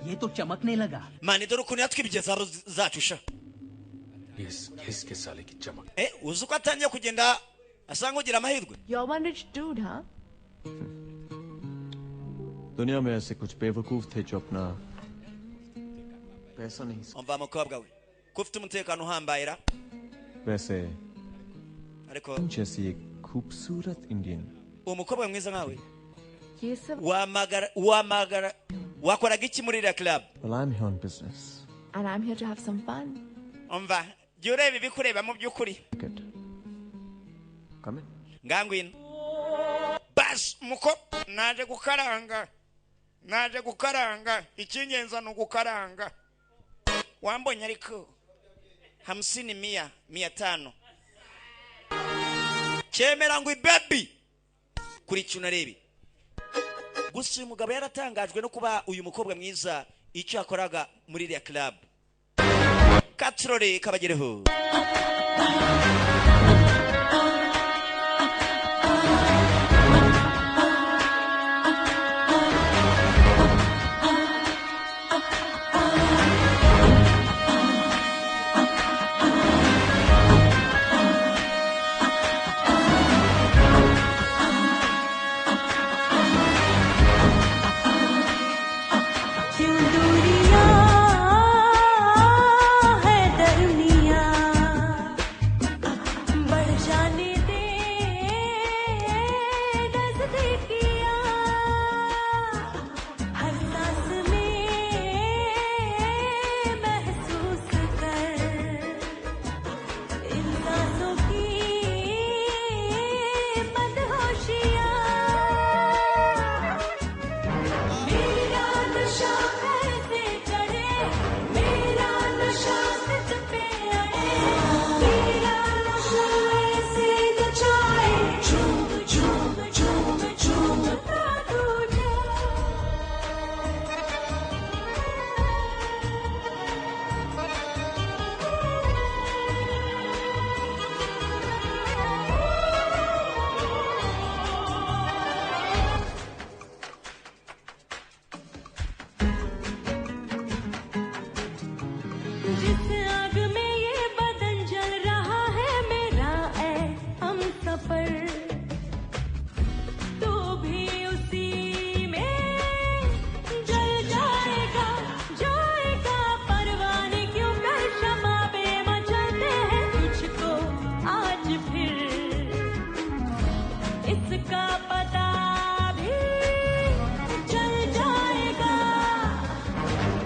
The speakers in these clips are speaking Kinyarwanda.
ये तो चमकने लगा। Man, dore ukuntu yatwibye zahabu zacu sha. घिस घिस के साले की चमक। Eh, uzi uko atangiye kugenda asa nk'ugira amahirwe. You're one rich dude, huh? दुनिया में ऐसे कुछ बेवकूफ थे जो अपना पैसा नहीं Umva mukobwa we, ko ufite umutekano uhambaye ra? वैसे Ariko तुम जैसी एक खूबसूरत Indian uwo mukobwa mwiza nkawe ये सब wamagara wamagara wakoraga iki muri iriya club? Well, I'm here on business. And I'm here to have some fun. Umva, jya ureba ibikureba mu by'ukuri. Good. Come in. Ngangwino basi muko, naje gukaranga, naje gukaranga, icy'ingenzi ni ugukaranga. Wambonye ariko hamsini mia mia tano cyemera ngo ibebi kuri icyo unarebe gusa. Uyu mugabo yaratangajwe no kuba uyu mukobwa mwiza icyo yakoraga muri iriya club. Katurore kabagereho. क्यों दूरियां है दरमिया बढ़ जाने दे नजदीकियां हर सांस में महसूस कर इन सांसों की मदहोशियां। मेरा नशा ऐसे चढ़े, मेरा नशा तुझ पे अड़े, मेरा नशा ऐसे नचाए, झूम झूम झूम झूमता तू जा। जिस आग में ये बदन जल रहा है मेरा, ऐ हम सफर, तू भी उसी में जल जाएगा जाएगा। परवाने क्यों कर क्षमा बेमचलते हैं तुझको आज फिर, इसका पता भी चल जाएगा।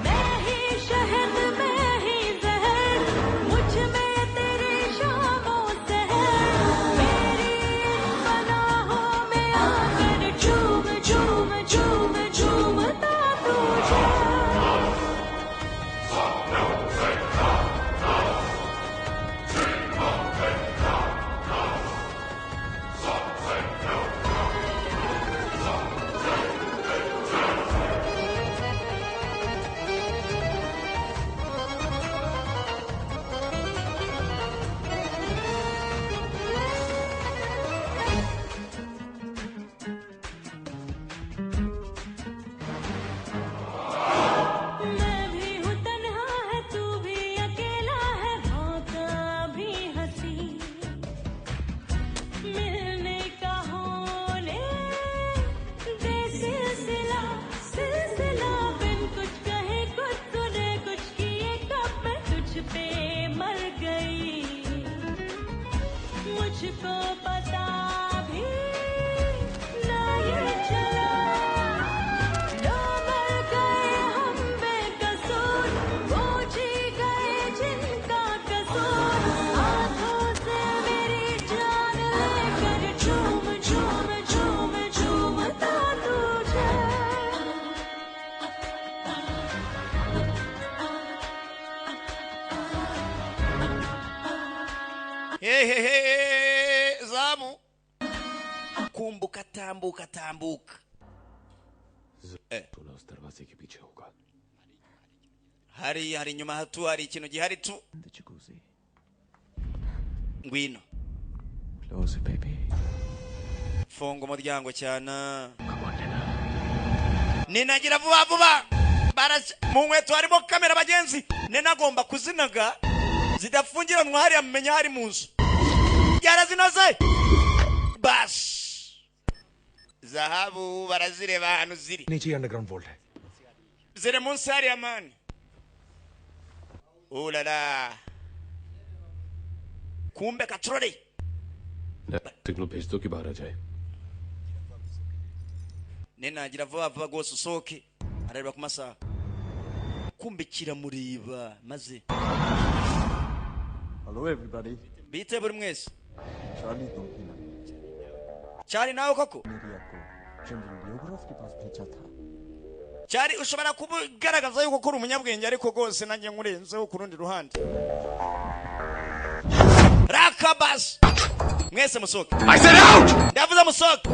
मैं ही शहद, मैं ही जहर, मुझ में तेरे शामों सहर, मेरी इन पनाहों में आकर झूम झूम झूम झूमता तू जा। मैं भी हूँ तन्हा है तू भी अकेला है, मौका भी हंसी मिलने का होने दे सिलसिला सिलसिला, बिन कुछ कहे कुछ सुने कुछ किए कब मैं तुझ पे मर गई, मुझको पता भी ना ये चला। लो मर गए हम बेकसूर, वो जी गए जिनका कसूर, आंखों से मेरी जान लेकर झूम झूम झूम झूमता तू जा। Hehehe, zamu kumbuka, tambuka tambuka. तोला उस दरवाजे के पीछे होगा। Hariya hari inyuma hatu hari ikintu gihari tu. The jacuzzi. Ngwino. Close it, baby. Funga umuryango cyane. Come on, Nina. Ninagira vuba vuba. Mu nkweto harimo kamera bagenzi. Nena agomba kuzinaga zidafungiranwa hariya, mumenya hari mu nzu. Yarazinoze bas, zahabu barazireba ahantu ziri. नीचे underground vault है. Ziri munsi hariya mani. Ulala, kumbe katrore. Signal भेज दो कि बाहर आ जाए. Nena agira vuba vuba rwose usohoke. Arareba ku masaha, kumbe kiramureba maze. Hello everybody. Bite buri mwese. Charlie तुम ही ना? Cyari nawe koko? मेरी आपको जनरल योगराज के पास भेजा था. Cyari ushobora kuba ugaragaza yuko ukora umunyabwenge, ariko rwose nanjye nkurenzeho ku rundi ruhande. Rakabas, mwese musohoke. I said out! Ndavuze musohoke.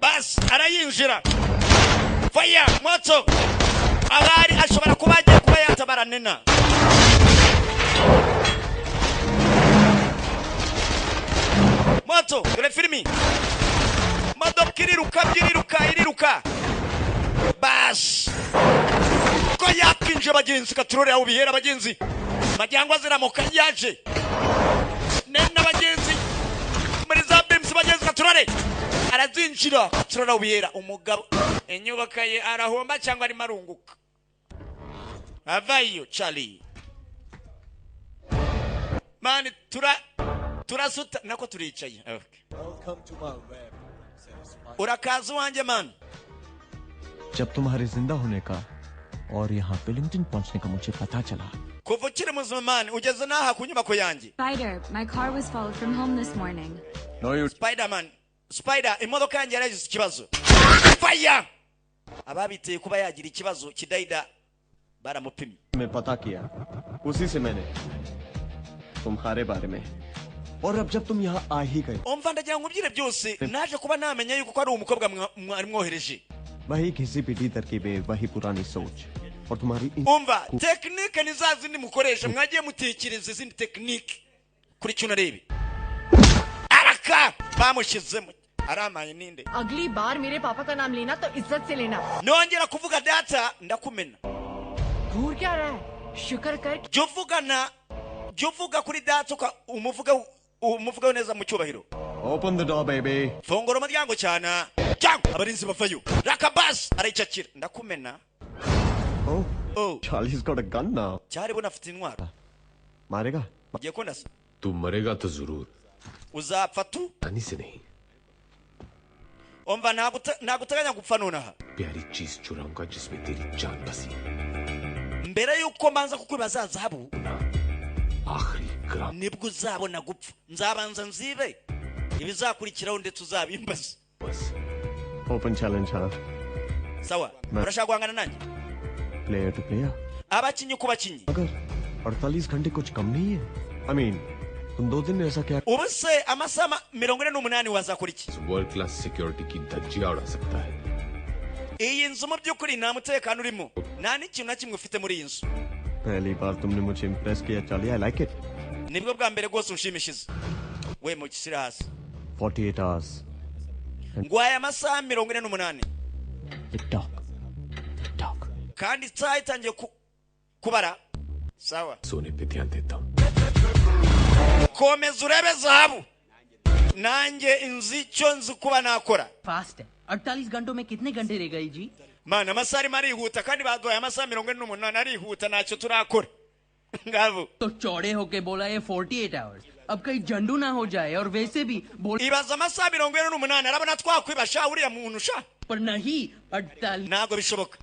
Bas, arayinjira. Fire moto. Abari ashobora kuba agiye kuba yatabara Nena. Moto, dore filimi. Modoka iriruka, iriruka, iriruka. Bas, ko yakinje bagenzi, katurore aho bihera bagenzi. Majyangwa ziramuka yaje Nena bagenzi muri za beams bagenzi. Katurore arazinjira, katurore aho bihera. Umugabo inyubako ye arahomba cyangwa arimo arunguka? Avayo Charlie mani, tura turasuta nako turicaye. Okay. Welcome to my web. Urakaza uwanjye mani. जब तुम्हारे जिंदा होने का और यहाँ वेलिंगटन पहुँचने का मुझे पता चला. Kuva ukiri muzima mani, ugeze n'aha ku nyubako yanjye. Spider, my car was followed from home this morning. No you. Spiderman, Spider, imodoka yanjye yaragize ikibazo. Fire, ababiteye kuba yagira ikibazo kidayida baramupimye. मैं पता किया उसी से मैंने तुम्हारे बारे में, और अब जब तुम यहाँ आ ही गए. Umva, ndagira ngo ubyire byose naje kuba namenya yuko ko ari umukobwa mwari mwohereje. वही घिसी पिटी तरकीबें, वही पुरानी सोच और तुम्हारी इन- Umva, tekinike ni za zindi mukoresha. Mwagiye mutekereza izindi tekinike kuri kino. Rebe araka bamushyizemo aramaye ninde. अगली बार मेरे पापा का नाम लेना तो इज्जत से लेना. Nongera kuvuga data ndakumena. घूर क्या रहा है? शुक्र कर. Jya uvugana, jya uvuga kuri data umuvuga umuvugaho neza mu cyubahiro. Open the door baby. Fungura umuryango cyane cyangwa abarinzi bavayo. Rakabasi arayicakira, ndakumena. Oh. Oh. Charlie's got a gun now. Cyari bona afite intwaro. मारेगा? Ugiye kundasa? तू मरेगा तो जरूर. Uzapfa tu. आसानी से नहीं. Umva, ntabwo uteganya gupfa nonaha. प्यारी चीज चुराऊंगा जिसमें तेरी जान बसी है. Mbere y'uko mbanza kukwiba za zahabu, आखिरी ग्राम. nibwo uzabona gupfa. Nzabanza nzibe, ibizakurikiraho ndetse uzabimbaza. बस. Open challenge हाँ. Sawa, urashaka guhangana nanjye? Player to player. Abakinnyi ku bakinnyi. अगर 48 घंटे कुछ कम नहीं है, I mean तुम 2 दिन में ऐसा क्या? Ubu se amasaha 48 wazakora iki? World class security की धज्जियां उड़ा सकता है. Iyi nzu mu by'ukuri nta mutekano urimo, nta n'ikintu na kimwe ufite muri iyi nzu. पहली बार तुमने मुझे इम्प्रेस किया Charlie, I like it. Nibwo bwa mbere rwose unshimishije we mugishyire hasi. 48 hours. Ngwaye amasaha 48. Tick tock, tick tock. Kandi isaha itangiye kubara, sawa? सोने पे ध्यान देता हूँ. Komeza urebe zahabu, nanjye inzu icyo nzi kuba nakora. Fast है. 48 घंटों में कितने घंटे रह गए जी? Mana, amasaha arimo arihuta kandi baduhaye amasaha 48, arihuta, ntacyo turakora ngabo. तो चौड़े होके बोला ये 48 आवर्स, अब कहीं झंडू ना हो जाए और वैसे भी बोल. Ibaza amasaha 48, arabona twakwiba sha uriya muntu sha. पर नहीं, 48. Ntabwo bishoboka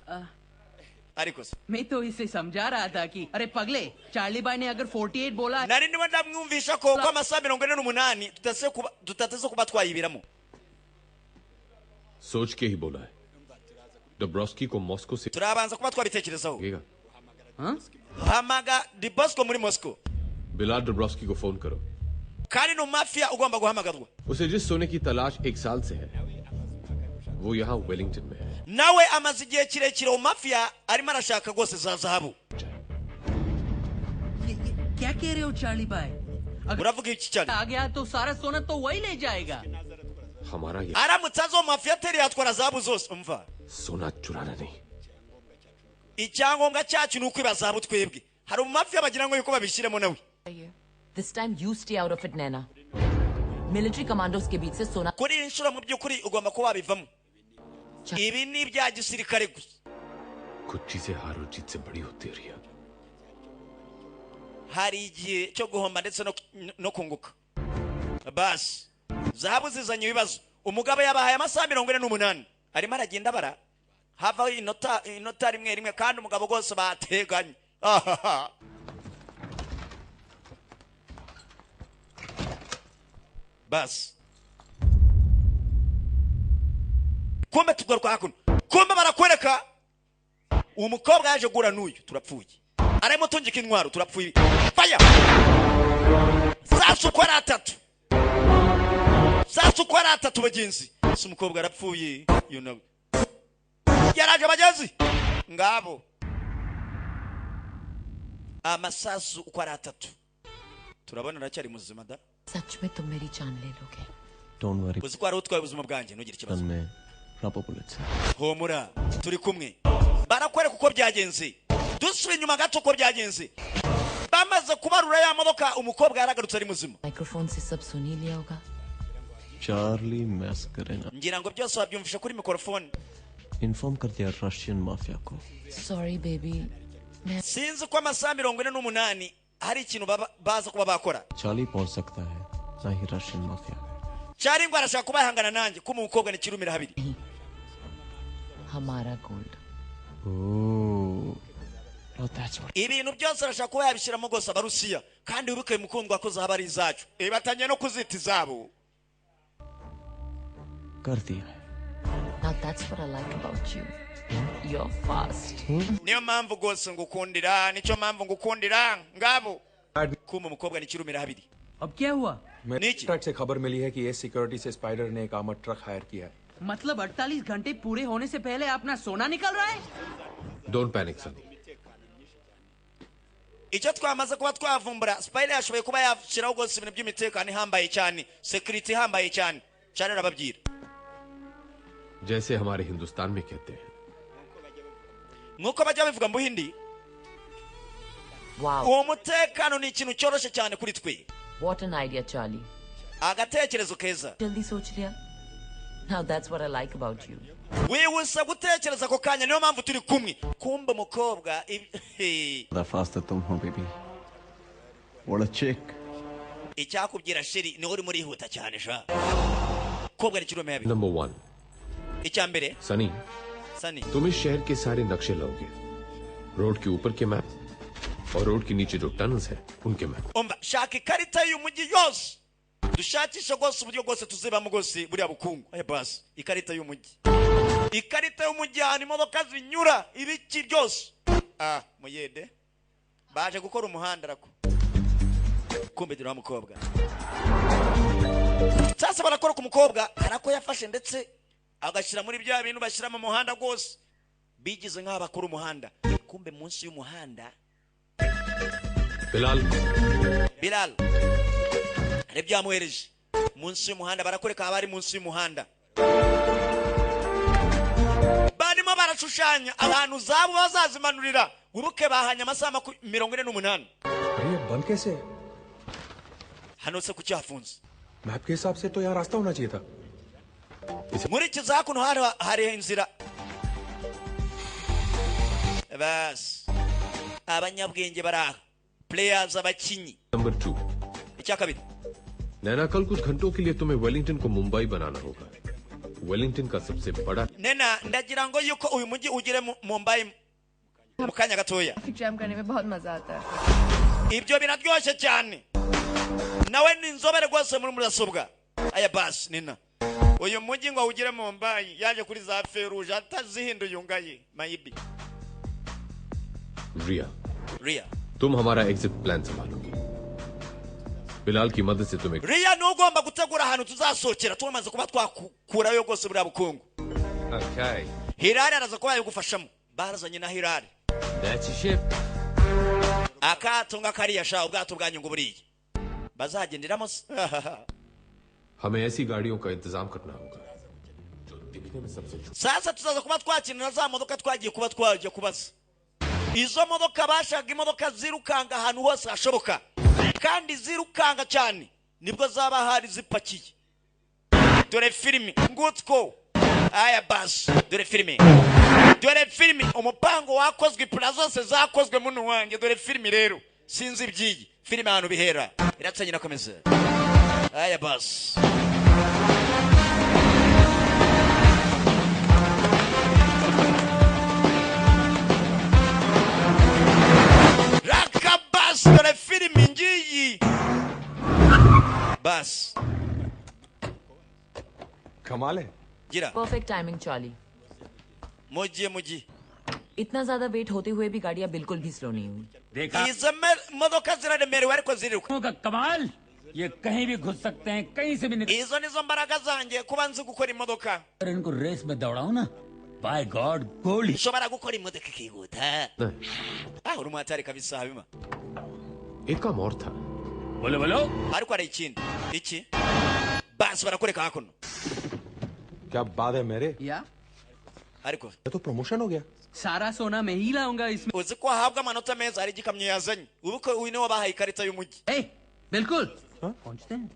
ariko se. मैं तो इसे समझा रहा था कि अरे पगले, चार्ली भाई ने अगर 48 बोला. Nari ndimo ndamwumvisha ko amasaha 48 tudateze kuba twayibiramo. सोच के ही बोला है. डब्रोस्की को मॉस्को से Turabanza kuba twabitekerezaho. लगेगा. Hamaga Di Bosco muri Moscow. Bilal डब्रोस्की को फोन करो. Kandi ni umumafiya ugomba guhamagarwa. उसे जिस सोने की तलाश एक साल से है, वो यहाँ वेलिंगटन में है. Nawe amaze igihe kirekire umafiya arimo arashaka rwose za zahabu. ये क्या कह रहे हो चार्ली भाई? अगर Uravuga iki cyane? आ गया तो सारा सोना तो वही ले जाएगा. हमारा ये Aramutse azo mafiyateri yatwara zahabu zose umva. सोना चुराना नहीं। Icyangombwa cyacu ni ukwiba zahabu twebwe. Hari umumafiya bagira ngo yuko babishyiremo nawe. This time you stay out of it Naina. Military commandos के बीच से सोना Kuri iyi nshuro mu by'ukuri ugomba kuba wabivamo. Ibi ni ibya gisirikare gusa. कुछ चीजें हार और जीत से बड़ी होती है रिया। Hari igihe cyo guhomba ndetse no kunguka. Basi zahabu zizanye ibibazo. Umugabo yabahaye amasaha 48 arimo aragenda abara havaho inota rimwe rimwe kandi umugabo rwose bateganye. Ahaha. Basi kumbe tugaruka hakuno, kumbe barakwereka uwo mukobwa yaje guhura n'uyu turapfuye, arimo tungika intwaro turapfuye. Fire sasa uko ari atatu, sasa uko ari atatu bagenzi. Si umukobwa arapfuye uyu nawe yaraje bagenzi ngabo amasasu uko ari atatu turabona aracyari muzima da. सच में तुम मेरी जान ले लोगे। Don't worry. Uzi ko hari utwaye ubuzima bwanjye ntugire ikibazo. में proper bullets. Humura turi kumwe. Barakwereka uko byagenze. Dusubira inyuma gato uko byagenze. Bamaze kubarura ya modoka umukobwa yaragarutse ari muzima. Microphone से सब सुन ही लिया होगा। Charlie Mascarena. Ngira ngo byose wabyumvisha kuri microphone. Inform कर दिया Russian mafia को। Sorry baby. Sinzi ko amasaha 48 hari ikintu baza kuba bakora. Charlie पहुंच सकता है ना ही Russian mafia. Charlie ngo arashaka kuba yahangana nanjye ko umukobwa ni kirumira habiri. हमारा gold. Oh. Now that's what. Ibintu byose arashaka kuba yabishyiramo rwose abarusiya kandi wibuke mukundwa ko zaba ari izacu. Batangiye no kuzita izabo. कर दिया है। Now that's what I like about you. You're fast. Niyo mpamvu rwose ngukundira, nicyo mpamvu ngukundira ngabo. Kuma umukobwa ni kirumira habiri. अब क्या हुआ? Niki? से खबर मिली है कि एस सिक्योरिटी से स्पाइडर ने एक armoured truck hire किया है। मतलब 48 घंटे पूरे होने से पहले अपना सोना निकल रहा है? Don't panic Sunny. Icyo twamaze kuba twavumbura Spider yashoboye kuba yashyiraho rwose ibintu by'imitekano ihambaye cyane, security ihambaye cyane. Cyane arababwira. जैसे हमारे हिंदुस्तान में कहते हैं। Nkuko bajya babivuga mu Buhindi. Wow. Uwo mutekano ni ikintu cyoroshye cyane kuri twe. What an idea, Charlie. Agatekerezo keza. जल्दी सोच लिया. Now that's what I like about you. Wihuse gutekereza ako kanya niyo mpamvu turi kumwe. Kumbe umukobwa ज़्यादा fast तुम हो baby. What a chick. Icyakubwira sheri niho urimo urihuta cyane sha. Kobwa ni kirumira habiri. Number 1. Icya mbere. Sunny. Sunny. तुम इस शहर के सारे नक्शे लाओगे। रोड के ऊपर के मैप और रोड के नीचे जो टनल्स हैं उनके map. Umva shaka ikarita y'umujyi yose dushakishe rwose uburyo bwose tuzibamo rwose buriya bukungu. Aya basi ikarita y'umujyi, ikarita y'umujyi ahantu imodoka zinyura ibiki byose. Ah muyede baje gukora umuhanda arako kumbe dore wa mukobwa sasa barakora ku mukobwa arako yafashe ndetse agashyira muri bya bintu bashyira mu muhanda rwose bigize nk'aho bakora umuhanda kumbe munsi y'umuhanda. Bilal. Bilal hari byamuhereje munsi y'umuhanda barakoreka abari munsi y'umuhanda barimo barashushanya abantu zabo bazazimanurira. Wibuke bahanye amasaha 48. अरे बंद कैसे? Hano se kuki hafunze? Map के हिसाब से तो यहाँ रास्ता होना चाहिए था। Nkurikiza hakuno hari inzira. Basi abanyabwenge baraha players abakinyi. Number 2. Icya kabiri. नैना कल कुछ घंटों के लिए तुम्हें वेलिंगटन को मुंबई बनाना होगा। वेलिंगटन का सबसे बड़ा Nena ndagira ngo yuko uyu mujyi ugere Mumbai mu kanya gatoya. Traffic jam करने में बहुत मजा आता है। Ibyo biraryoshye cyane. Nawe ni inzobere rwose muri mudasobwa. Aya basi Nina uyu mujyi ngo ugere Mumbai yaje kuri za feruje atazihinduye ungaye maybe. रिया। Riya तुम हमारा exit plan संभालोगी। बिलाल की मदद से तुम्हें Riya ni ugomba gutegura ahantu tuzasohokera tumaze kuba twakurayo rwose buriya bukungu. Okay. Hilali araza kuba yagufashamo. Barazanye na Hilali. That's a ship. Akato nga kariya sha ubwato bwanyu ngo buriya bazagenderamo. हमें ऐसी गाड़ियों का इंतजाम करना होगा जो दिखने में सबसे छोटी Sasa tuzaza kuba twakina na za modoka twagiye kuba twajya kubaza izo modoka. Bashaka imodoka zirukanga ahantu hose hashoboka kandi zirukanga cyane, nibwo zaba hari zipakiye. Dore filimi ngutwo aya basi, dore filimi, dore filimi. Umupango wakozwe, ipura zose zakozwe muno wanjye. Dore filimi rero, sinzi iby'iyi filimi ahantu bihera iratsanye. Nakomeza aya basi. Rakabasi, dore filimi ngiyi basi. कमाल है। Gira. Perfect timing Charlie. Mugiye mugiye. इतना ज्यादा वेट होते हुए भी गाड़ियां बिल्कुल भी स्लो नहीं हुई। Izo modoka ziraremerewe ariko ziriruka. का कमाल, ये कहीं भी घुस सकते हैं, कहीं से भी निकल। Izo nizo mbaraga zanjye, kuba nzi gukora imodoka. इनको रेस में दौड़ाऊं ना, by God gold. Nshobora gukora imodoka ikihuta. Ah, uri umuhatari kabisa habima. एक काम और था। बोलो बोलो। Ariko hari ikindi iki basi barakureka hakuno. क्या बात है मेरे या Ariko ये तो प्रमोशन हो गया। सारा सोना मैं ही लाऊंगा इसमें। Uzi ko ahabwa amanota meza? Hari igikamyo yazanye ubu ko uyu niwe bahaye ikarita y'umujyi. ए, बिल्कुल पहुंचते हैं।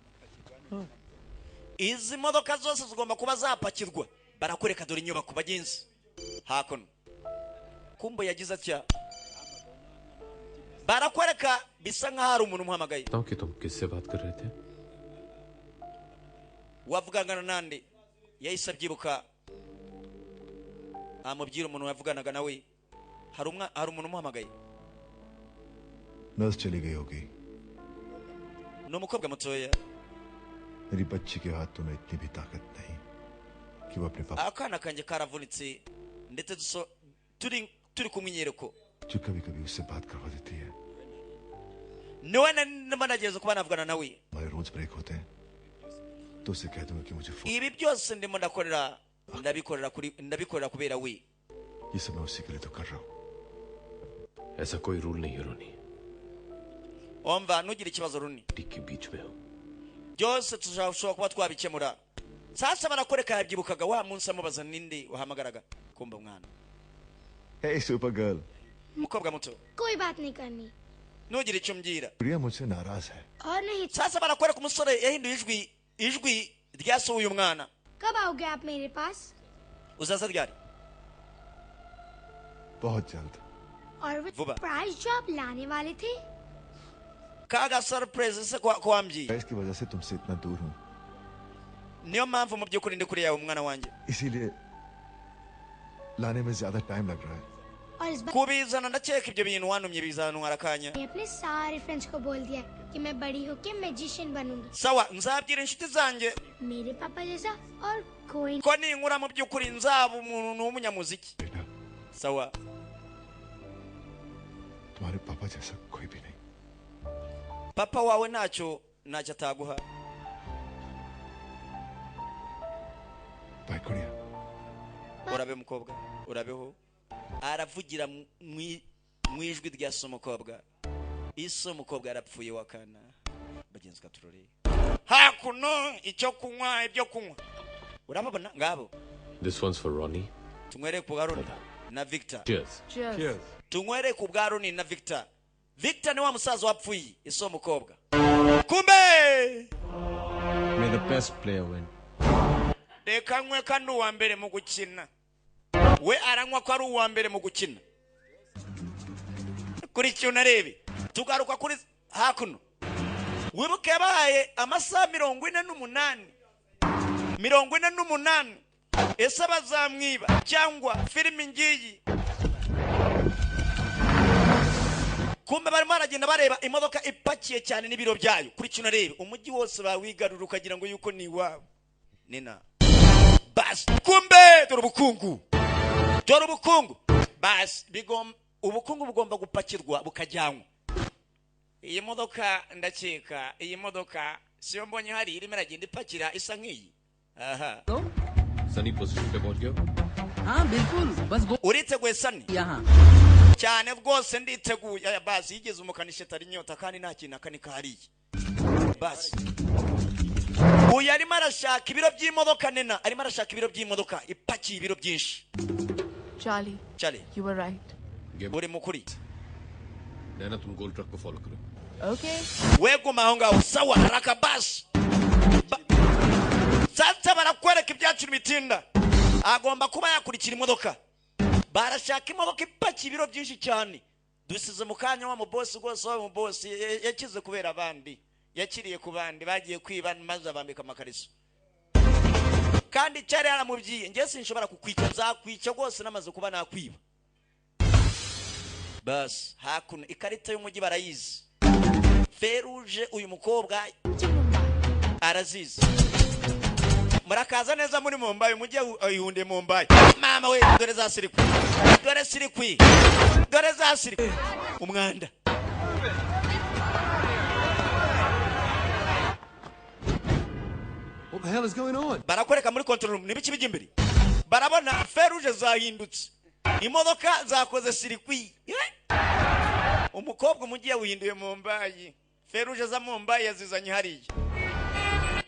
Izi modoka zose zigomba kuba zapakirwa. Barakwereka, dore inyubako bagenzi hakuno. Kumbo yagize atya, barakwereka bisa nkaho hari umuntu umuhamagaye. बताओ कि तुम किससे बात कर रहे थे? Wavuganaga nande? Yahise abyibuka, amubwira umuntu yavuganaga nawe. Hari umuntu umuhamagaye. Nurse चली गई होगी। Ni umukobwa mutoya. मेरी बच्ची के हाथों में इतनी भी ताकत नहीं कि वो अपने पापा Akana kanjye karavunitse ndetse turi kumwinyereko. जो कभी कभी उससे बात करवा देती है। Niwe ndimo ndagerageza kuba navugana nawe. हमारे रोज ब्रेक होते हैं तो उसे कह दूंगा कि मुझे phone. Ibi byose ndimo ndakorera, ndabikorera kuri, ndabikorera kubera we. ये सब मैं उसी के लिए तो कर रहा हूँ। ऐसा कोई रूल नहीं है रोनी। Umva, ntugire ikibazo Runi. के बीच में हो। Byose tuzashobora kuba twabikemura. Sasa barakoreka, yabyibukaga wa munsi amubaza ninde wahamagaraga, kumva mwana. Hey super girl. Umukobwa muto. कोई बात नहीं करनी। Ntugire icyo umbwira. प्रिया मुझसे नाराज है। और नहीं। Sasa barakwereka umusore yahinduye ijwi, ijwi ryasohoye umwana. कब आओगे आप मेरे पास? Uzaza ryari? बहुत जल्द। और वो Vuba. Prize जो आप लाने वाले थे? Kaga surprise se ko wambwiye? मैं इसकी वजह से तुमसे इतना दूर हूँ। Niyo mpamvu mu by'ukuri ndi kure yawe mwana wanjye. इसीलिए लाने में ज्यादा टाइम लग रहा है। और इस बार Kubizana, ndakeka ibyo bintu wantumye bizantwara akanya. मैंने अपने सारे फ्रेंड्स को बोल दिया कि मैं बड़ी होके मैजिशियन बनूंगी। Sawa, nzabwira inshuti zanjye मेरे पापा जैसा और कोई। Ko ninkura mu by'ukuri nzaba umuntu w'umunyamuziki. Sawa. तुम्हारे पापा जैसा कोई भी नहीं। Papa wawe ntacyo ataguha. Bye गुड़िया। Urabe mukobwa, urabeho. Aravugira mu ijwi rya se umukobwa. Ise umukobwa yarapfuye wakana bagenzi. Katurore hakuno icyo kunywa, ibyo kunywa urababona ngabo. This one's for Ronnie. Tunywere ku bwa Roni na Victor. Cheers. Cheers. Tunywere ku bwa Roni na Victor. Victor ni wa musaza wapfuye, ise umukobwa, kumbe. May the best player win. Reka nywe kandi uwa mbere mu gukina we aranywa ko ari uwa mbere mu gukina. Kuri icyo unarebe, tugaruka kuri hakuno. Wibuke yabahaye amasaha 48, 48. Ese bazamwiba cyangwa? Filimi ngiyi. Kumbe barimo baragenda bareba imodoka ipakiye cyane n'ibiro byayo. Kuri icyo unarebe, umujyi wose bawigarura ukagira ngo yuko ni iwabo. Nina basi, kumbe dore ubukungu, dore ubukungu basi. Ubukungu bugomba gupakirwa bukajyanwa. Iyi modoka, ndakeka iyi modoka siyo mbonye hari irimo iragenda ipakira isa nk'iyi aha. Sunny, position पे पहुंच गए हो? हाँ बिल्कुल, बस गो। Uriteguye Sani? यहाँ। Cyane rwose nditeguye. Aya basi, yigeze umukanishi atari inyota kandi nta kintu akanika hariya basi. Uyu arimo arashaka ibiro by'imodoka nena, arimo arashaka ibiro by'imodoka ipakiye ibiro byinshi. Charlie, Charlie, you were right. Uri mukuri. नैना तुम gold truck को follow करो. Okay. Weguma aho ngaho sawa haraka basi. Sasa barakwereka ibyacu bitinda. Agomba kuba yakurikira imodoka. Barashaka imodoka ipakiye ibiro byinshi cyane. Dusize mu kanya wa mubosi rwose, wa mubosi yakize kubera abandi, yakiriye ku bandi bagiye kwiba maze abambika amakariso. Kandi cyari yaramubyiye, njye sinshobora kukwica, nzakwica rwose namaze kuba nakwiba. Bas hakuno ikarita y'umujyi barayizi. Feruje uyu mukobwa arazizi. Murakaza neza muri Mumbai, umujyi ayihunde Mumbai. Mama we, dore za sirikwi, dore sirikwi, dore za sirikwi. Umwanda. What the hell is going on? Barakwereka muri control room nibiki bijya imbere. Barabona feruje zahindutse, imodoka zakoze sirikwi. Umukobwa umujyi yawuhinduye Mumbai. Feruje za Mumbai yazizanye hariya.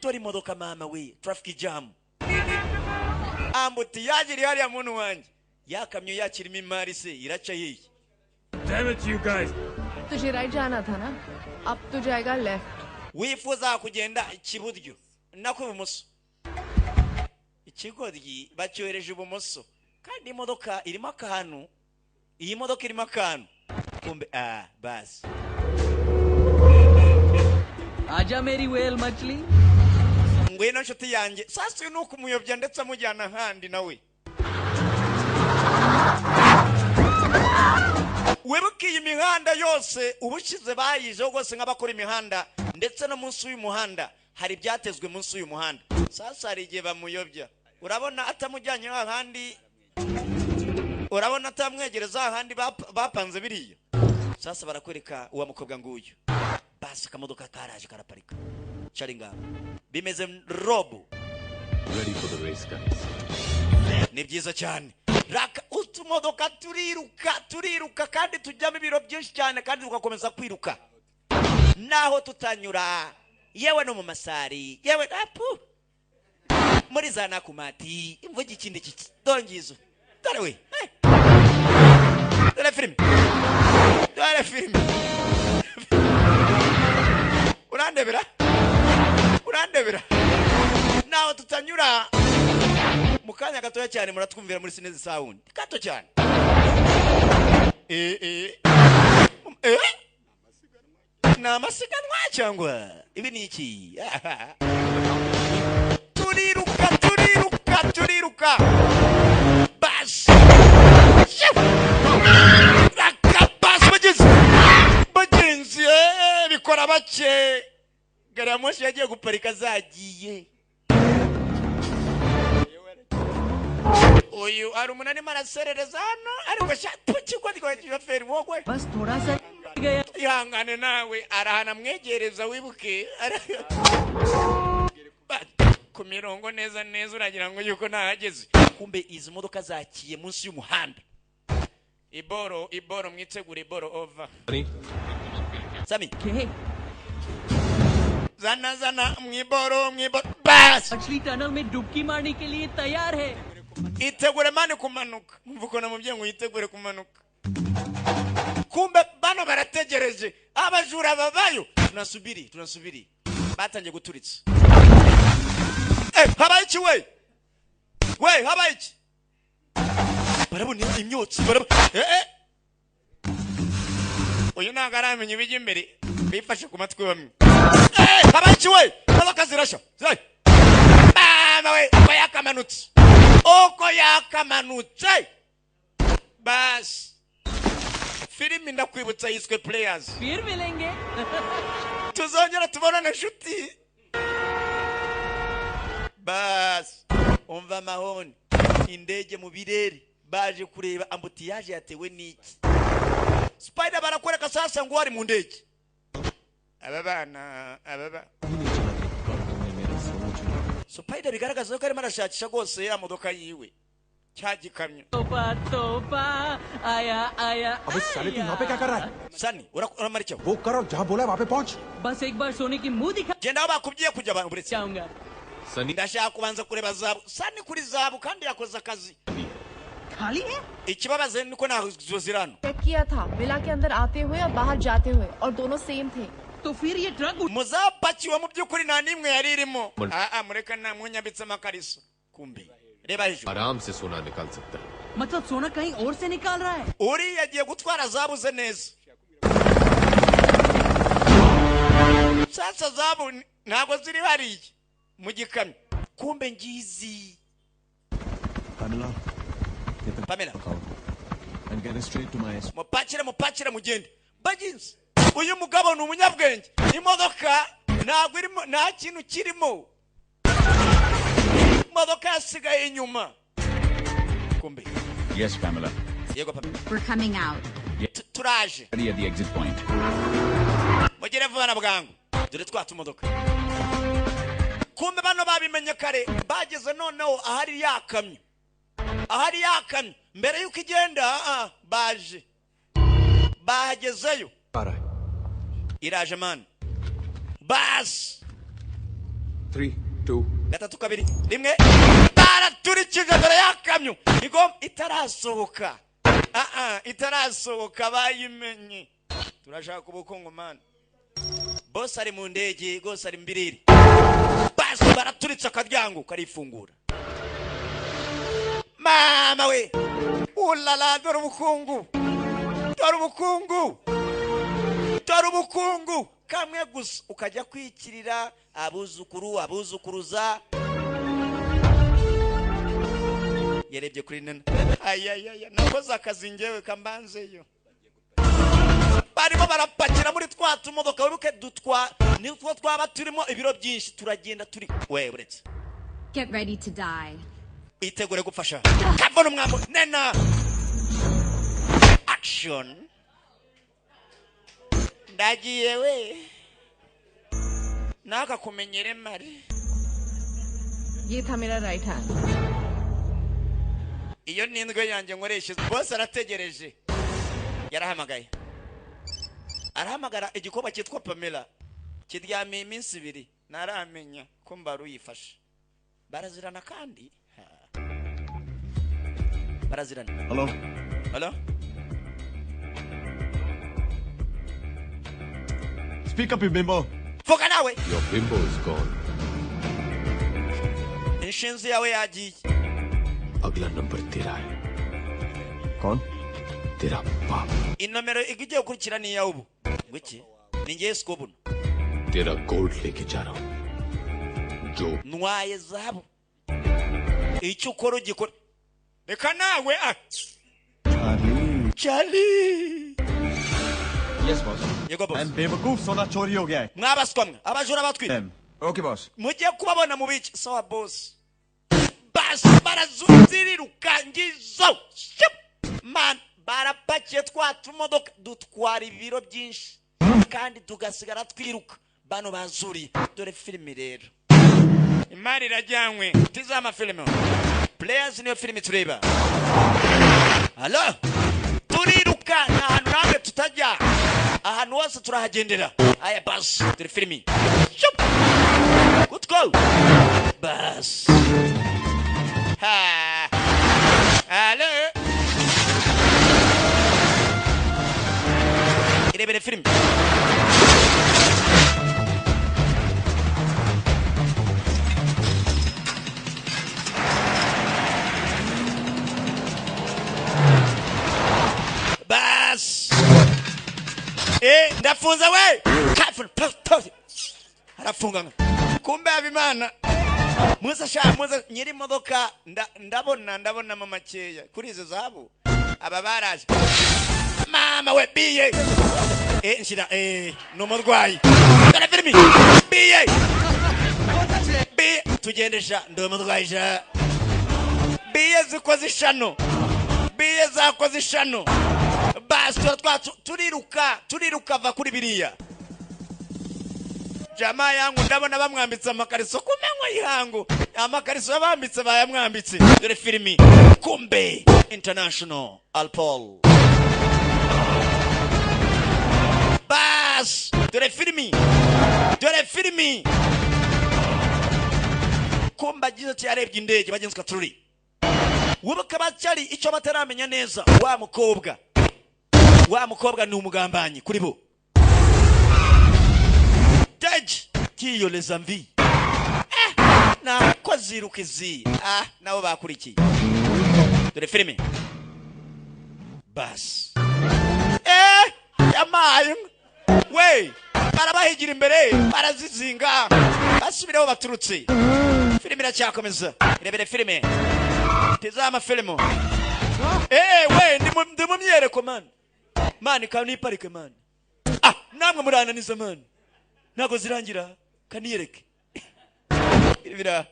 Dore imodoka mama we, traffic jam. Ambutiyaje iri hariya muntu wanjye. Yakamyo yakirimo imari se iraca hehe? Damn it, you guys. तुझे right जाना था ना, अब तो जाएगा left. Wifuza kugenda ikiburyo nako ibumoso. Ikigoryi bacyohereje ibumoso. Kandi imodoka irimo akantu. Iyi modoka irimo akantu. Kumbe basi. आजा मेरी whale मछली. Ngwino nshuti yanjye. Sasa uyu ni ukumuyobya ndetse amujyana ahandi nawe. Wibuke iyi mihanda yose ubushize bayijeho rwose nk'abakora imihanda, ndetse no munsi y'umuhanda hari ibyatezwe munsi y'umuhanda. Sasa hari igihe bamuyobya, urabona atamujyanye ahandi, urabona atamwegereza ahandi bapanze biriya. Sasa barakwereka uwa mukobwa nguyu. Basi akamodoka karaje karaparika. Charinga bimeze robo. Ready for the race, guys. Ni byiza cyane. Raka utumodoka turiruka turiruka kandi tujyamo ibiro byinshi cyane kandi tugakomeza kwiruka. Naho tutanyura yewe no mu masari yewe apu muri za nakumati imvuga ikindi kiki dongizo. Dore we. Dore filime. Dore filime. Urandebera? Urandebera? Naho tutanyura mu kanya gatoya cyane muratwumvira muri Sinezi Sound. Gato cyane. Ni amasiganwa cyangwa ibi ni iki? Turiruka turiruka turiruka. Bas. Rakabas bagenzi. Bagenzi bikora bake. Gari ya moshi yagiye guparika zagiye. Uyu ari umuntu arimo araserereza hano ariko puki ko shoferi wogwe. Bas thoda sa gaya. Ihangane nawe arahana mwegereza wibuke. Ku mirongo neza neza uragira ngo yuko nahageze. Kumbe izi modoka zakiye munsi y'umuhanda. Iboro iboro mwitegure iboro over. Sami. Zana zana mwiboro mwiboro bas. मछली tunnel में डुबकी मारने के लिए तैयार है. Itegure mani kumanuka. Mvuko na mubyeyi ngo yitegure kumanuka. Kumbe bano barategereje abajura babayo. Tunasubiri tunasubiri. Batangiye guturitsa. Habaye iki we? We habaye iki? Barabona imyotsi barabona. Uyu ntabwo aramenya ibijya imbere. Bifashe ku matwi bamwe. Habaye iki we? Imodoka zirashya. Mama we uko yakamanutse. Uko yakamanutse. Basi. Filimi ndakwibutsa yiswe Players. फिर मिलेंगे. Tuzongera tubonane nshuti. Basi. Umva amahoni. Indege mu birere baje kureba ambutiyaje yatewe n'iki. Spider barakwereka sasa ngo wari mu ndege. Aba bana aba Spider bigaragaza ko arimo arashakisha rwose ya modoka yiwe cya gikamyo. तोबा तोबा आया आया. अबे साले तू यहाँ पे क्या कर रहा है? Sani uramara icyo? वो कर और जहाँ बोला वहाँ पे पहुँच. बस एक बार सोने की मुंह दिखा. Genda aho bakubwiye kujya abantu buretse. जाऊंगा. Sunny Ndashaka kubanza kureba zabu Sani kuri zabu kandi yakoze akazi. खाली है। Ikibabaze niko ntazo ziri hano. Check किया था विला के अंदर आते हुए और बाहर जाते हुए और दोनों सेम थे। तो फिर ये truck Muzapakiwe mu by'ukuri nta n'imwe yari irimo. Aa, mureka ntamunyambitse amakariso. Kumbe reba hejuru. आराम से सोना निकाल सकता है। मतलब सोना कहीं और से निकाल रहा है। Uriya agiye gutwara zabuze neza. Sasa zabu ntabwo ziri hariya mu gikamyo. Kumbe ngizi. Pamela, get the Pamela. out and get it straight to my Mupakire, mupakire, mugende baginzi. Uyu mugabo ni umunyabwenge. Imodoka ntabwo irimo, nta kintu kirimo. Imodoka yasigaye inyuma. Kumbe. Yes, Pamela. Yego Pamela. We're coming out. Turaje. Ready at the exit point. Mugere vuba na bwangu, dore twa tumodoka. Kumbe bano babimenye kare, bageze noneho ahari yakamyo, ahari yakamyo mbere yuko igenda. Ah, baje bahagezeyo. आ रहा है। Iraje mani basi. 3 2 3 2 1, baraturikije dore yakamyo igom itarasohoka. Ah, itarasohoka bayimenye. Turashaka ubukungu mani. Bose ari mu ndege rwose, ari mbiriri. Basi baraturitse akaryango karifungura. Mama we, ulala, dore ubukungu, dore ubukungu, dore ubukungu kamwe gusa ukajya kwikirira abuzukuru, abuzukuruza. Yarebye kuri nena, ayayaya, nakoze akazi ngewe kambanzeyo. Barimo barapakira muri twa tumodoka. Wibuke dutwa nitwo twaba turimo ibiro byinshi, turagenda turi we uretse. Get ready to die. Itegure gufasha kavuna umwambo nena. Action, ndagiye we nakakumenyere mari. ये था मेरा right hand. Iyo ni indyo yanjye nkoresha. Bose arategereje, yarahamagaye, arahamagara igikobwa cyitwa Pamela kiryamiye iminsi 2, ntaramenya ko mbaruyifashe. Barazirana kandi. Ha. Barazirana. Hello. Hello. Speak up, you bimbo. Vuga nawe. Your bimbo is gone. Inshinzi yawe yagiye. अगला नंबर तेरा है। कौन? तेरा बाप। Inomero igiye gukurikira ni iyawe ubu. Ngwiki? Ni ngewe sikobuno. तेरा गोल्ड लेके जा रहा हूँ जो Ntwaye zahabu, icyo ukora ugikora. Reka nawe, ah. Charlie. Yes boss. Yego boss. मैं बेवकूफ, सोना चोरी हो गया है। Mwabaswa mwe, abajura batwite. Okay boss. Mujye kubabona mu bice. Sawa boss. Basi barazuziriruka ngizo. Shup! Man, barapakiye twa tumodoka dutwara ibiro byinshi kandi tugasigara twiruka. Bano bazuriye. Dore filimi rero, imari irajyanywe. Tizama filime players, niyo filimi tureba. Halo, turiruka, nta hantu namwe tutajya, ahantu hose turahagendera. Aya basi, dore filimi. Shup! Good go basi. Ha, halo, irebere filimi. Basi, ndafunze we. Kafun, arafunga. Kumbe Habimana muza sha, muza nyiri imodoka. Ndabona ndabonamo makeya kuri izo zahabu. Aba baraje. Mama we, biye nshira ni umurwayi. Dore filimi, biye biye, tugende sha, ndi umurwayi sha. Biye zikoze ishano, biye zakoze ishano. Basi tuba turiruka, turiruka, va kuri biriya. Jamaa yangu, ndabona bamwambitse amakariso ku manywa y'ihangu. Amakariso yabambitse, bayamwambitse. Dore filimi, kumbe international alpol. Bas, dore filimi, dore filimi. Kumba agize ati yarebye indege bagenzi katururi. Wibuka bacyari icyo bataramenya neza wa mukobwa. Wa mukobwa ni umugambanyi kuri bo. Tej kiyo les envies. Na ko ziruka izi. Ah, nabo bakurikiye. Dore filime. Bas. Yamaye. We, barabahigira imbere, barazizinga. Basubiraho baturutse. Filime iracyakomeza. Irebere filime. Tizama filimo. We, ndi mu myereko man. Man ka ni parike man. Ah, namwe murananiza man. Ntago zirangira kaniyereke. Ibira.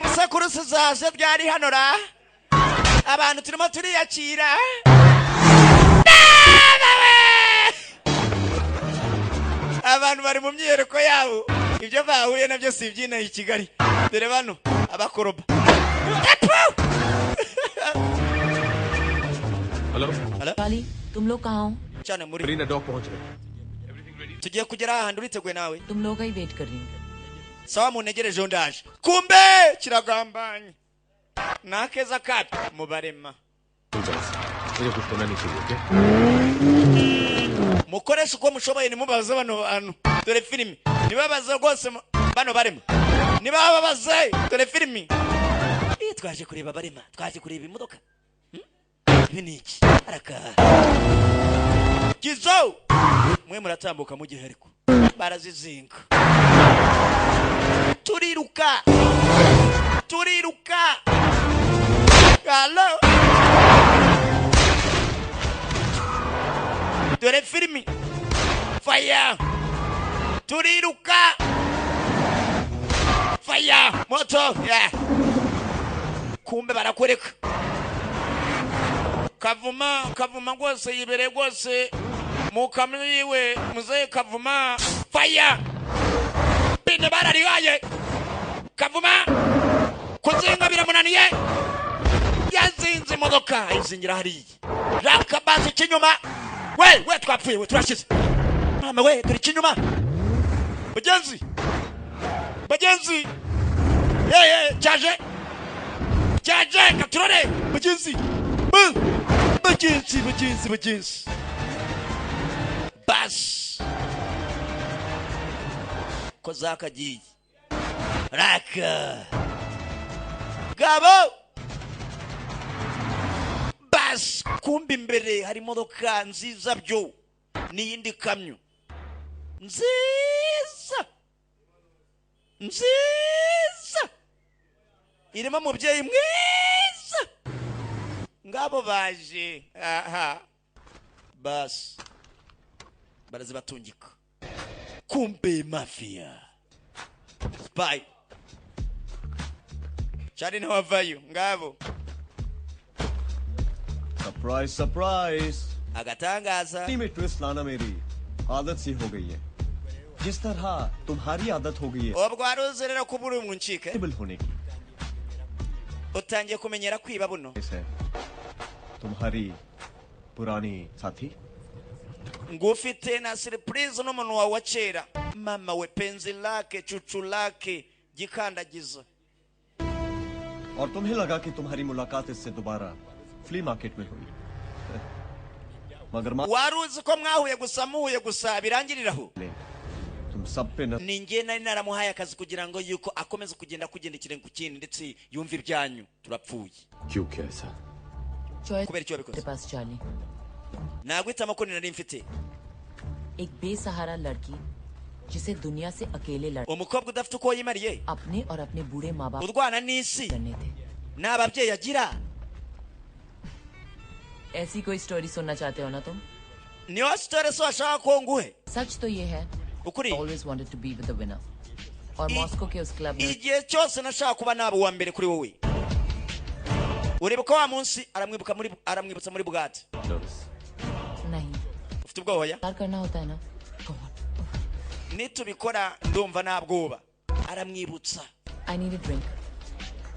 Musakurusi zaje ryari hano ra. Abantu turimo turiyakira. Abantu bari mu myereko yabo. Ibyo bahuye nabyo si ibyina i Kigali. Dore bano abakoroba. Hello. Hello. Kali, tum log kahan ho? Cyane muri. Marina Dock pahunch rahe. Tugiye kugera ahantu uriteguye nawe. Tum log hi wait kar rahi hu. Sawa muntegereje ndaje. Kumbe kiragambanye. Nakeza kapi mubarema. Mujhe kuch hona nahi chahiye, okay? Mukoresha uko mushoboye nimubaze bano bantu. Dore filimi. Nibabaze rwose bano barema. Nibababaze dore filimi. Twaje kureba barema, twaje kureba imodoka. Ibi ni iki? Araka. Kizo. Mwe muratambuka mugihe ariko. Barazizinga. Turiruka. Turiruka. Hello. Dore filimi. Fire. Turiruka. Fire. Moto. Yeah. Kumbe barakwereka. Kavuma, Kavuma rwose yibere rwose mu kamyo yiwe muzehe Kavuma. Fire. Bine bararihaye. Kavuma kuzinga biramunaniye. Yazinze imodoka izingira hariya. Rakabazi kinyuma. We twapfuye we turashize. Mama we turi kinyuma. Bagenzi. Bagenzi. Hey cyaje. Cyaje katurore. Bagenzi. Bagenzi bagenzi bagenzi. Bas. Kozakagiye. Raka. Gabo. Bas kumbi imbere hari imodoka nziza byo n'iyindi kamyo nziza nziza irimo umubyeyi mwiza ngabo baje. Aha bas barazibatungika. Kumbe mafia spy cyane ntawavayo ngabo. Surprise surprise. Agatangaza. में twist लाना मेरी आदत सी हो गई है. जिस तरह तुम्हारी आदत हो गई है. Ubwo waruzi rero ko uri umuncike. होने की. Utangiye kumenyera kwiba buno. तुम्हारी पुरानी साथी. Ngufite na surprise n'umuntu wawe wa kera. Mama we penzi lake cucu lake gikandagiza. और तुम्हें लगा कि तुम्हारी मुलाकात इससे दोबारा फ्ली मार्केट में हुई. मगर waruzi ko mwahuye gusa muhuye gusa birangiriraho. तुम सब पे Ni njye nari naramuhaye akazi kugira ngo yuko akomeze kugenda kugenda ikirenge ku kindi ndetse yumva ibyanyu. Turapfuye. क्यों क्या ऐसा? Kubera icyo wabikoze. पास Charlie. Naguhitamo ko nari mfite. एक बेसहारा लड़की जिसे दुनिया से अकेले लड़ Umukobwa udafite uko yimariye. अपने और अपने बूढ़े माँ बाप Urwana n'isi. करने थे. Nta babyeyi agira. ऐसी कोई स्टोरी सुनना चाहते हो ना तुम? Niyo story so washaka ko nguhe. सच तो ये है. Ukuri. Always wanted to be with the winner. और मॉस्को के उस क्लब में Igihe cyose nashaka kuba naba uwa mbere kuri wowe. Uribuka wa munsi aramwibuka muri aramwibutsa muri bugatti. नहीं. Ufite ubwoba ya? प्यार करना होता है ना. Nitubikora ndumva nta bwoba. Aramwibutsa. I need a drink.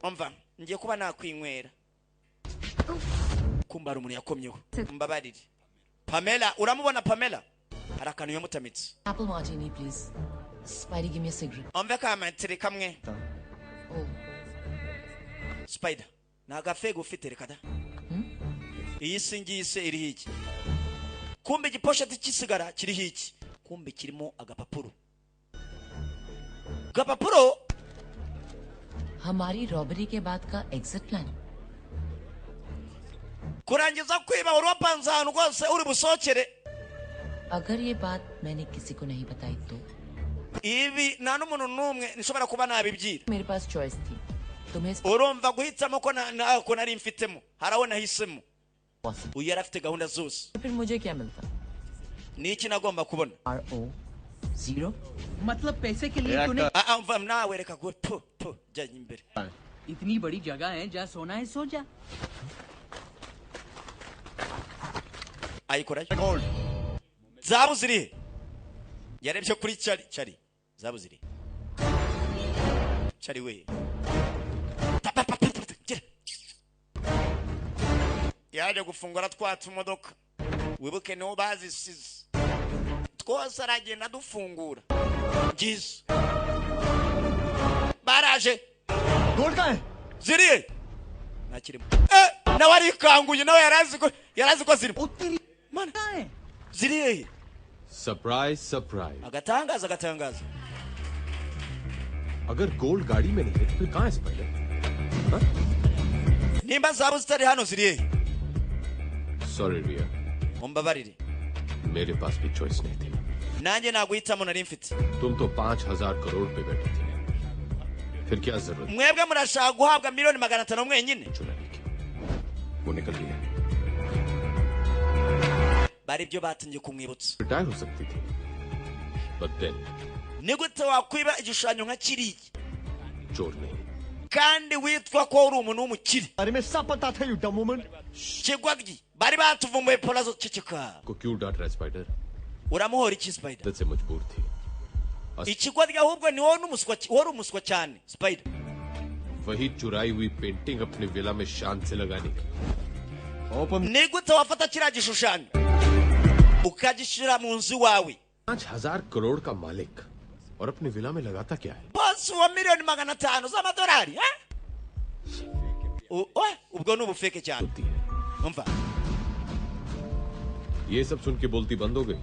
Umva, ngiye kuba nakwinywera. Kumba hari umuntu yakomyeho. Mbabarire. Pamela, uramubona Pamela? Hari akantu yamutamitse. Apple martini please. Spidey, give me a cigarette. Umve kamatiri kamwe. Oh. Spider, nta gafega ufite, reka da. Iyi si ngiyi se iriho iki? Kumbe igiposheti cy'isigara kiriho iki? Kumbe kirimo agapapuro. Gapapuro. हमारी robbery के बाद का exit plan. Kurangiza kwiba wari wapanze ahantu rwose uri busohokere. अगर ये बात मैंने किसी को नहीं बताई तो Ibi nta n'umuntu n'umwe nshobora kuba nabibwira. मेरे पास चॉइस थी. तुम्हें Urumva guhitamo ko ko nari mfitemo, hari aho nahisemo. Uyu yari afite gahunda zose. फिर मुझे क्या मिलता? Ni iki nagomba kubona? R O zero. मतलब पैसे के लिए तूने Ah, ah, umva nawe, reka gu pu pu, jya imbere. इतनी बड़ी जगह है, जहाँ सोना है सो जा. Ayikorayo. Zahabu ziri he? Yarebye kuri Cari. Cari, zahabu ziri he? Cari we. Pa, pa, pa, pa, pa, gira. Yaje gufungura twa tumodoka, wibuke niho bazisize twose, aragenda adufungura. Ngizo baraje. Ziri he? Ntakirimo. Eh, nawe arikanguye, nawe yarazi ko zirimo. Mana, ziri hehe? Surprise surprise. Agatangaza, agatangaza. अगर gold गाड़ी में नहीं है तो फिर कहाँ है spider? Nimba zahabu zitari hano, ziri hehe? Sorry Riya. Mumbabarire. मेरे पास भी चॉइस नहीं थी। Nanjye nta guhitamo nari mfite. तुम तो 5,000 करोड़ पे बैठी थी, फिर क्या जरूरत Mwebwe murashaka guhabwa miliyoni 500 mwenyine. वो निकल गई है। Bari ibyo batangiye kumwibutsa. Retire हो सकती थी, but then Ni gute wakwiba igishushanyo nka kiriya चोर नहीं। kandi witwa ko uri umuntu w'umukire? Kigwabyi, bari batuvumbuye porazo, ceceka. को क्यों डांट रहा है spider? Uramuhora iki, Spider? से मजबूर थी। Ikigwabyi ahubwo ni wowe n'umuswa, wari umuswa cyane, Spider. वही चुराई हुई पेंटिंग अपने विला में शान से लगाने की। Ni gute wafata kiriya gishushanyo ukagishyira mu nzu iwawe? 5,000 करोड़ का मालिक और अपने विला में लगाता क्या है? Bosi wa miliyoni 500 z'amadolari, eh? Ubwo ni ubufeke cyane. Umva. ये सब सुन के बोलती बंद हो गई।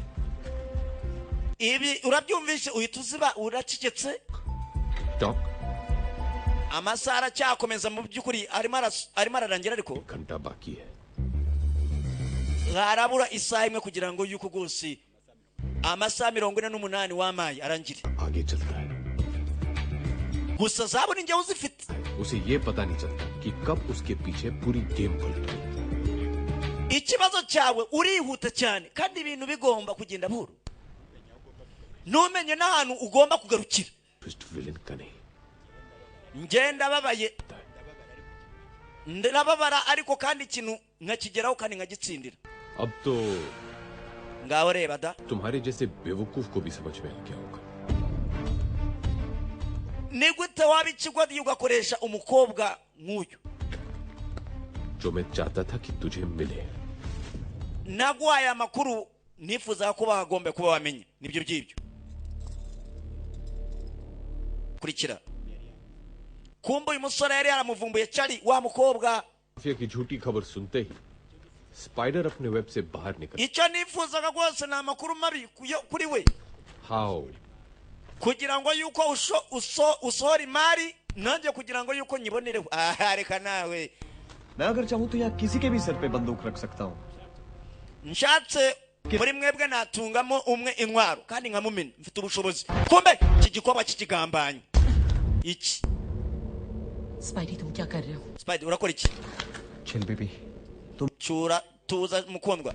Ibi urabyumvishe uhita uziba, uracecetse. Talk. Amasaha aracyakomeza, mu by'ukuri arimo ararangira, ariko घंटा बाकी है। harabura isaha imwe kugira ngo yuko rwose amasaha 48 wamaye arangire. आगे चलता है। Gusa zahabu ni njyewe uzifite. उसे ये पता नहीं चलता कि कब उसके पीछे पूरी गेम पलट गई। Ikibazo cyawe, urihuta cyane kandi ibintu bigomba kugenda buhoro, ntumenye n'ahantu ugomba kugarukira. Twist villain का नहीं। Ngenda babaye, ndababara, ariko kandi ikintu nkakigeraho kandi nkagitsindira. अब तो Ngaho reba da. तुम्हारे जैसे बेवकूफ को भी समझ में आ गया होगा। Ni gute waba ikigwadi ugakoresha umukobwa nk'uyu? जो मैं चाहता था कि तुझे मिले। Naguhaye amakuru nifuzaga ko bagomba kuba wamenya, nibyo by'ibyo. Kurikira. Kumbe uyu musore yari yaramuvumbuye, Cari, wa mukobwa. Mafia की झूठी खबर सुनते ही स्पाइडर अपने वेब से बाहर निकल। Icyo nifuzaga rwose ni amakuru mabi kuri we how? kugira ngo yuko usohora imari, nanjye kugira ngo yuko nyibonereho. Aha, reka nawe. मैं अगर चाहूं तो यहाँ किसी के भी सर पे बंदूक रख सकता हूँ। Nshatse muri mwebwe natungamo umwe intwaro kandi nkamumena, mfite ubushobozi. Kumbe iki gikorwa cy'ikigambanye iki. Spidey, तुम क्या कर रहे हो? Spider, urakora iki? Chill baby. तुम Cyura, tuza mukundwa.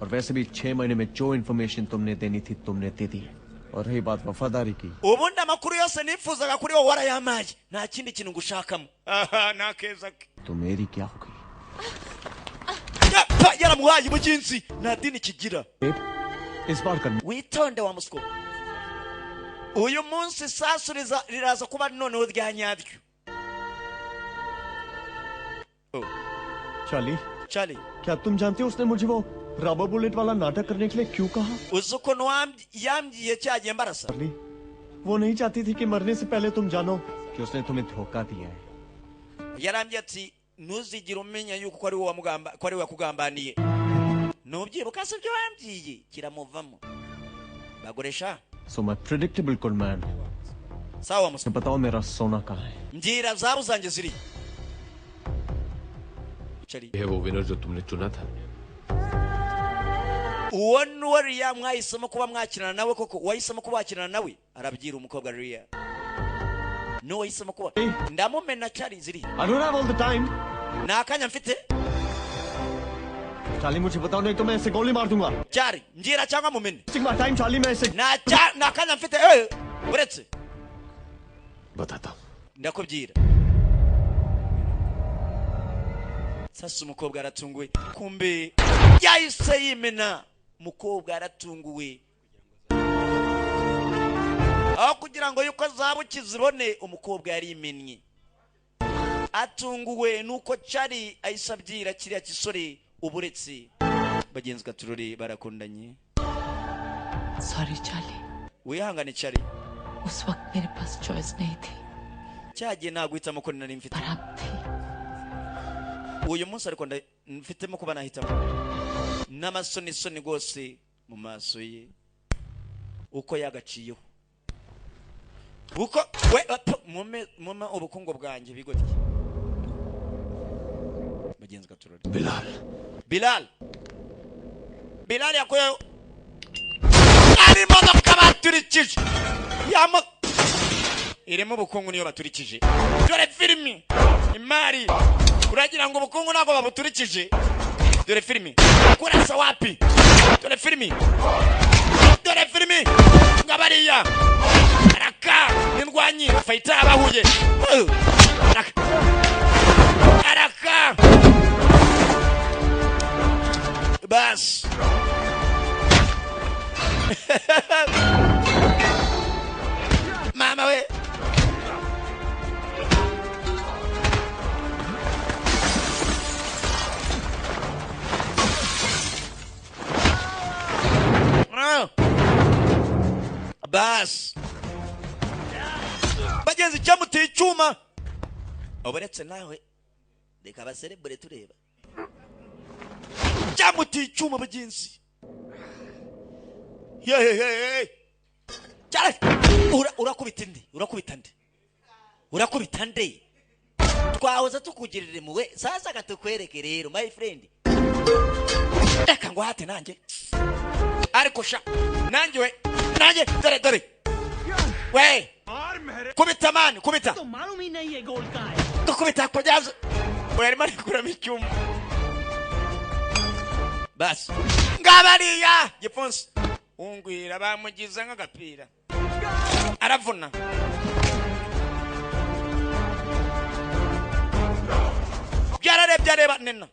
और वैसे भी 6 महीने में जो इन्फॉर्मेशन तुमने देनी थी, तुमने दे दी है। और रही बात वफादारी की, Ubundi amakuru yose nifuzaga kuri wowe warayamaye, nta kindi kintu ngushakamo. Aha ni akeza ke. तो मेरी क्या हो गई? Yapfa, yaramuhaye umugenzi, nta dini kigira. इस बार कर Witonde wa muswa, uyu munsi isasu riraza kuba noneho rya nyaryo. Charlie, Charlie, क्या तुम जानते हो उसने मुझे वो रबर बुलेट वाला नाटक करने के लिए क्यों कहा? Uzi ukuntu yambwiye cyagiye mbarasa? Charlie, वो नहीं चाहती थी कि मरने से पहले तुम जानो कि उसने तुम्हें धोखा दिया है। Yarambwiye ati ntuzigire umenya yuko ko ari wowe wamugamba, ko ari we wakugambaniye. Ntubyibuka se ibyo wambwiye? Kiramuvamo bagoresha. So my predictable good man, sawa musa, बताओ मेरा सोना कहाँ है? Mbwira zahabu zanjye ziri. Charlie, है वो विनर जो तुमने चुना था। Uwo ni uwo Riya mwahisemo kuba mwakinana nawe koko? Wahisemo kuba wakinana nawe? Arabwira umukobwa Riya n'uwo wahisemo kuba ndamumena. Charlie, ziri. I don't have all the time. Ni akanya mfite. Charlie, मुझे बताओ नहीं तो मैं इसे गोली मार दूंगा। Charlie, mbwira cyangwa mumene. Wasting my time, Charlie, मैं इसे Nta kanya mfite, eh, uretse बताता हूँ। Ndakubwira. Sasa umukobwa aratunguwe, kumbe yahise yimena. Umukobwa aratunguwe, aho kugira ngo yuko zahabu kizibone, umukobwa yarimennye. Atunguwe nuko Charlie ahise abwira kiriya kisore uburetse bagenzi gaturore barakundanye. Sorry Charlie, Wihangane Charlie, उस वक्त मेरे पास चॉइस नहीं थी। Cyagiye nta guhitamo ko nari mfite. Uyu munsi ariko mfitemo kuba nahitamo. N'amasonisoni rwose mu maso ye uko yagaciyeho uko we apfa, mume ubukungu bwanjye bigoryi bagenzi gaturore. Bilal, Bilal, Bilal yakuyeho ari imodoka baturikije yamo irimo ubukungu, niyo baturikije. Dore filimi imari, uragira ngo ubukungu ntabwo babuturikije? Dore filimi kurasa wapi. Dore filimi, dore filimi ngabariya araka n'indwanyi fayita abahuye. Araka araka bas mama we. Ah. Bas bagenzi, cyamuteye icyuma ubaretse nawe reka baserebure tureba. Cyamuteye icyuma bagenzi. Ye cyane. Urakubita indi, urakubita nde, urakubita nde? Twahoze tukugirira impuhwe, sasa katukwereke rero my friend. Reka ngo hate nanjye ariko sha nanjye we nanjye dore dore we kubita mani kubita तो मालूम ही नहीं है गोल कहाँ है। Gukubita kugeza we arimo arikuramo icyuma. Basi ngabariya gipfunsi ungwira bamugize nk'agapira aravuna. Byararebye areba nena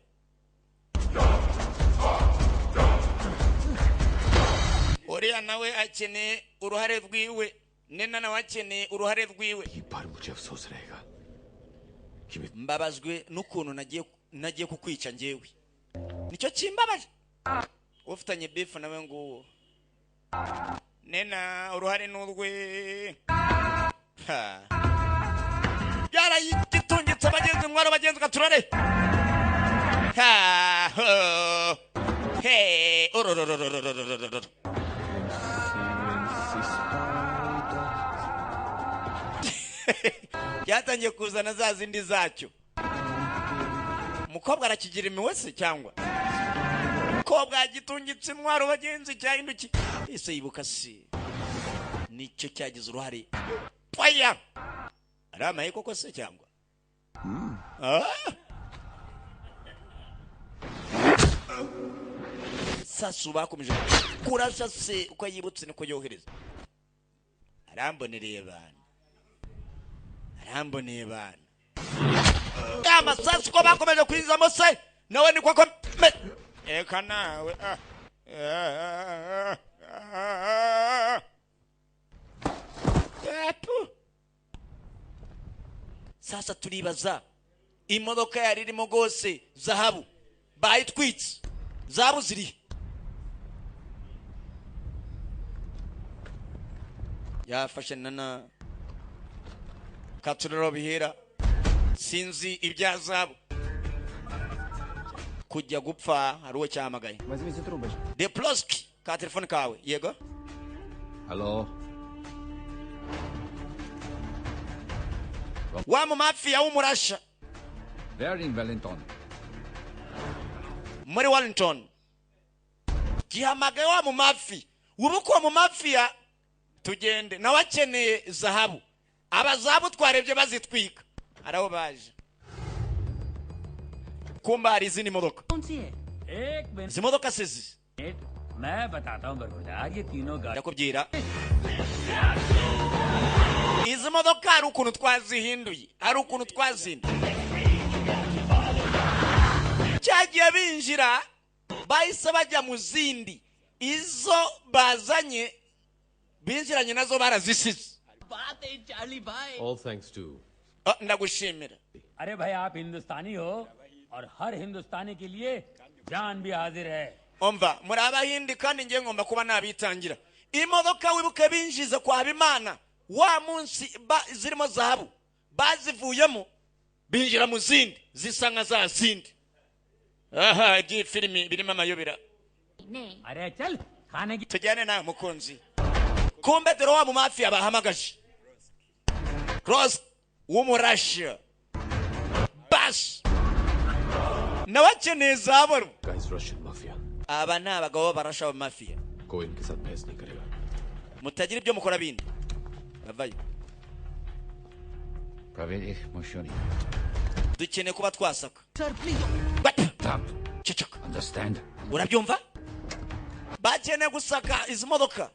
uriya nawe akeneye uruhare rwiwe, nena nawe akeneye uruhare rwiwe. पर मुझे अफसोस रहेगा कि मैं Mbabajwe n'ukuntu nagiye kukwica njyewe, nicyo kimbabaje. Ufitanye beef nawe nguwo nena uruhare n'urwe. Ha. Byarayigitungitse bagenzi mwaro bagenzi gaturare. Ha ho. He orororororororororo. Byatangiye kuzana za zindi zacyo. Umukobwa arakigira impuhwe se cyangwa umukobwa yagitungitse intwaro bagenzi cyahindukiye ese yibuka se nicyo cyagize uruhare. Fire ari amaye koko se cyangwa? Ah! Sasu bakomeje kurasa se uko yibutse niko yohereza. Arambonereye bana, aramboneye bana. Amasasu ko bakomeje kwinjizamo se nawe niko eka nawe ah. Ah, ah, ah. Epu. Sasa turibaza Imodoka yari irimo rwose zahabu bayitwitse, zahabu ziri yafashe nana katurero bihera sinzi ibya zahabu kujya gupfa hari uwo cyahamagaye. Deploski ka telefone kawe yego. Hello. Wa mu mafiya w'umurasha. They're in Wellington. Muri Wellington gihamagaye wa mu mafi ubu mu mafiya tugende nawe akeneye zahabu, abazahabu twarebye bazitwika araho baje kumba hari izindi modoka. Izi modoka sizi ndakubwira izi modoka hari ukuntu twazihinduye, hari ukuntu twazihinduye. Cyagiye binjira bahise bajya mu zindi, izo bazanye binjiranye nazo barazisize. All thanks to ndagushimira. अरे भाई आप हिंदुस्तानी हो और हर हिंदुस्तानी के लिए जान भी हाजिर है. Umva muri abahindi kandi ngiye ngomba kuba nabitangira. Imodoka wibuke binjiza kwa Habimana wa munsi zirimo zahabu bazivuyemo binjira mu zindi zisa nka za zindi. Aha ibyi filimi birimo amayobera. अरे चल खाने की tujyane nawe mukunzi. Kumbe dore wa mu mafia bahamagaje Cross w'umurasha bas nawe akeneye zahabu. Guys, Russian mafia. Aba ni abagabo b'abarasha ba mafia. कोई इनके साथ बहस नहीं करेगा. Mutagira ibyo mukora bindi bavayo. Dukeneye kuba twasaka. Ceceka. Understand? Urabyumva? Bakeneye gusaka izi modoka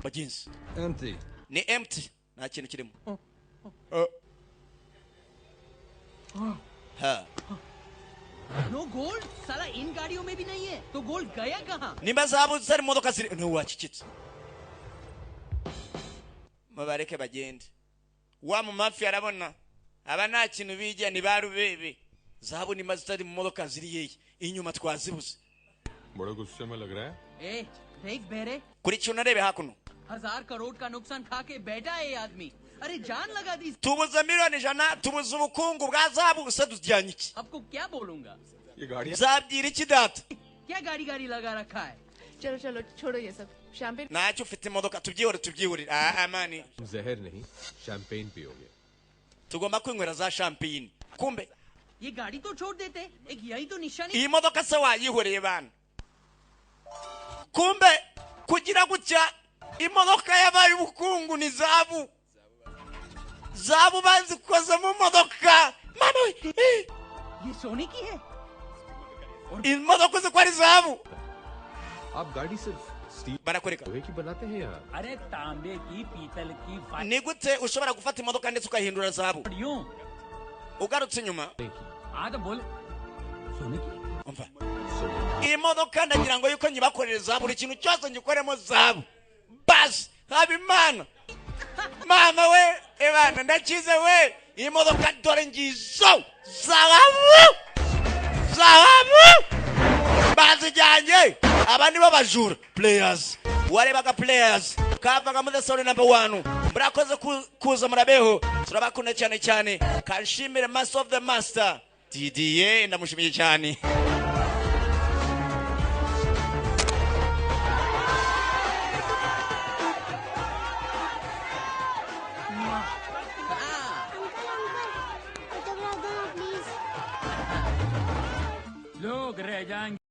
bagenzi. Empty. Ni empty, nta kintu kirimo. Ha. No gold साला इन गाड़ियों में भी नहीं है तो गोल्ड गया कहाँ? Nimba zahabu zari mu modoka ziri ntiwacecetse. Mubareke bagende. Wa mu mafia arabona aba nta kintu bijya ni barubebe. Zahabu nimba zitari mu modoka ziri yeye inyuma twazibuze. बड़ा गुस्से में लग रहा है. ए देख बेरे Kuri cyo unarebe hakuno. 1000 crore का नुकसान खा के बैठा है ये आदमी. अरे जान लगा दी. Tubuze miliyoni 100 tubuze ubukungu bwa zahabu se tujyanye iki? आपको क्या बोलूंगा? ये गाड़ी Zabyira iki data? क्या गाड़ी गाड़ी लगा रखा है? चलो चलो छोड़ो ये सब. Champagne Ntacyo ufite imodoka tubyihore tubyihorere. Ah amani जहर नहीं, शैंपेन पियोगे. Tugomba kwinywera za champagne. Kumbe ये गाड़ी तो छोड़ देते, एक यही तो निशानी. Iyi modoka se wayihoreye bana? Kumbe kugira gutya imodoka yabaye ubukungu ni zahabu. Zahabu bazikoze mu modoka. Mama we, ये सोने की है. Imodoka uzi ko ari zahabu. आप गाड़ी सिर्फ स्टील Barakwereka लोहे की बनाते हैं या अरे तांबे की पीतल की ni gute ushobora gufata imodoka ndetse ukahindura zahabu? यूं Ugarutse inyuma हाँ तो बोल सोने की. Umva imodoka ndagira ngo yuko nyibakorere zahabu, buri kintu cyose ngikoremo zahabu. Basi Habimana mama we ebana ndakize we, iyi modoka dore ngizo zahabu zahabu bazijyanye. Aba nibo bajura players warebaga players kavaga muri solo number 1. Murakoze kuza murabeho, turabakunda cyane cyane. Kanshimire master of the master Didier, ndamushimiye cyane. Uncle uncle autograph दो ना please. लोग रह जाएंगे.